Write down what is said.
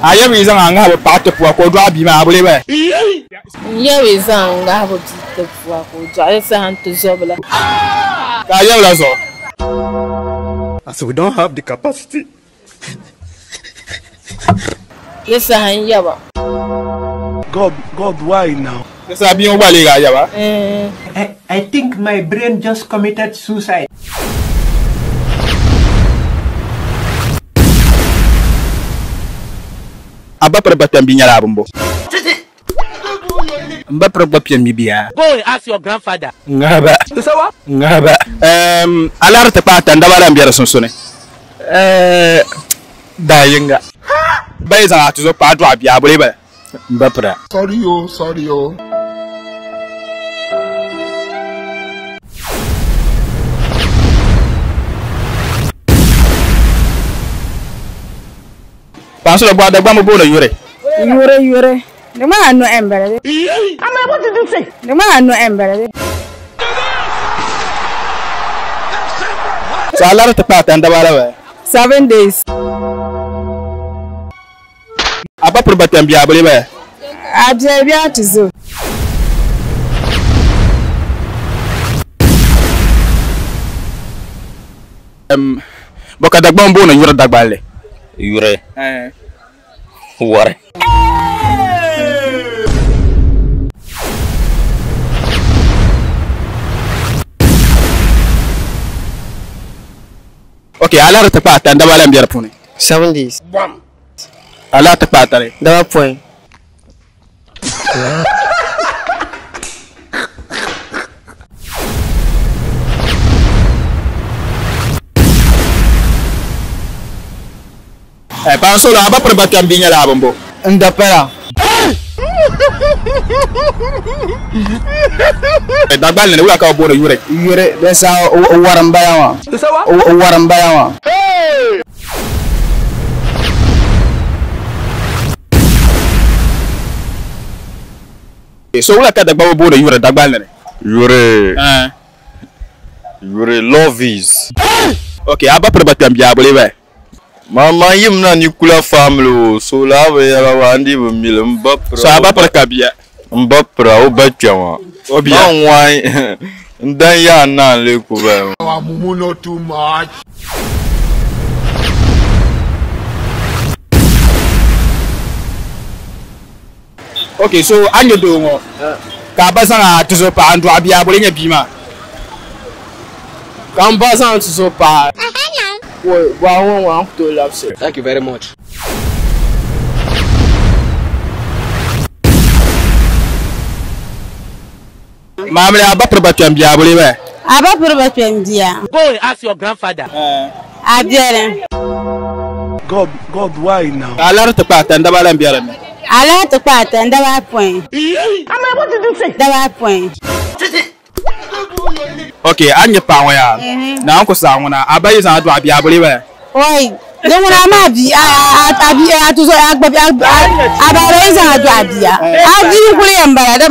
A yɛbi yi zaŋ a ŋahibu paɣa ti pua ka o dɔɣi bia maa, a bi lee bala? N yɛbi yi zaŋ n ŋahibu bia ti pua ka o dɔɣi di saha n-ti zɔbila. Ka a yɛbila zuɣu? As we don't have the capacity. Di saha n yaba. God, God, why now? Di saha bia ŋɔ gba leegi a yaba? I think my brain just committed suicide. A ba piri gba kpɛm bia nyɛla a bimbo. M ba piri gba kpɛm bia. Go and ask your grandfather. Ŋahi ba. Ŋahi ba. Ɛɛm, a lari ti kpaai tandaba la m-be di sunsuni. Ɛɛ, daa yiŋga. Ba yi zaŋ a tuzo paɣa dɔɣi bia, a boli bala? M ba pira. Sorry o, sorry o. Paɣa so la bɔɣa Dagbamba booni yuri. Yuri, yuri. Di ŋmanila nuhi m-bala bee? Di ŋmanila nuhi m-bala bee? So a lari ti kpaai tandaba la bala? 7 days. A ba piri ba kpɛm bia, a bi lee bala? A biɛli bia ti zo. Bɔ ka Dagbaŋ booni yuri Dagballi? Yuri. Wari. Ok, a lari ti kpaai tandaba la m-be di puuni? 7 days. A lari ti kpaai tali? Daba pɔi. Paɣa so la, a ba piri ba kpɛm bia nyɛla a bimbo. N dapala. Dagballi ni wula ka bɛ booni yuri? Yuri, din saha wari m-bala maa. Wari m-bala maa. So wula ka Dagbamba booni yuri Dagballi ni? Yuri. Yuri love is. Ok, a ba piri ba kpɛm bia, a bi lee bala? Ma ma yim na ni kula family o so la bi yɛla wa n di bi mili n ba pira. So a ba piri ka bia? N ba pira o ba kpɛma. O bia? Ma n wain n dan yaa naan lee ku bala. Our mumu not too much. Ok, so a nyɛ doo ŋɔ ka a ba zaŋ a tuzo paɣa n dɔɣi bia, a boli nyɛ bia maa? Ka n ba zaŋ tuzo paɣa. Bɔɣu ŋɔ ŋɔ a ni ku tooi labisi. Thank you very much. Maamili, a ba piri ba kpɛm bia, a boli bala? A ba piri ba kpɛm bia. Go and ask your grandfather. A biɛli. God, God, why now? Ka a lari ti kpaai tandaba la m-be dinni? A lari ti kpaai tandaba pɔi. Daba pɔi. Ok, a ni nyɛ paɣa ŋɔ yaa, Naawuni ku saɣi ŋuna, a ba yi zaŋ a dɔɣi bia, a bi lee bala? Oi, di ŋuna maa bia, a bia, a tuzo, a gba, a baaba yi zaŋ a dɔɣi bia, a bia n-kuli yɛn bala.